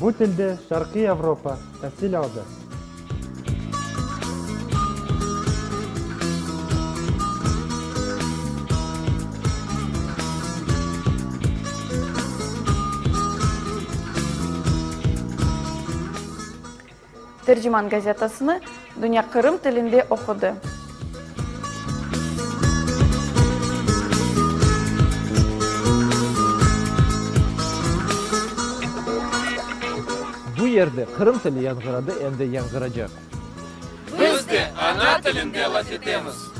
Bu tilde Şarqiy Avropa tasil aldı. Terciman gazetasını Dünya qırım tilinde oqudı. Bu yerde qırım tili yañğıradı em de yañğıracaq. Biz de ana tilinde laf etemiz.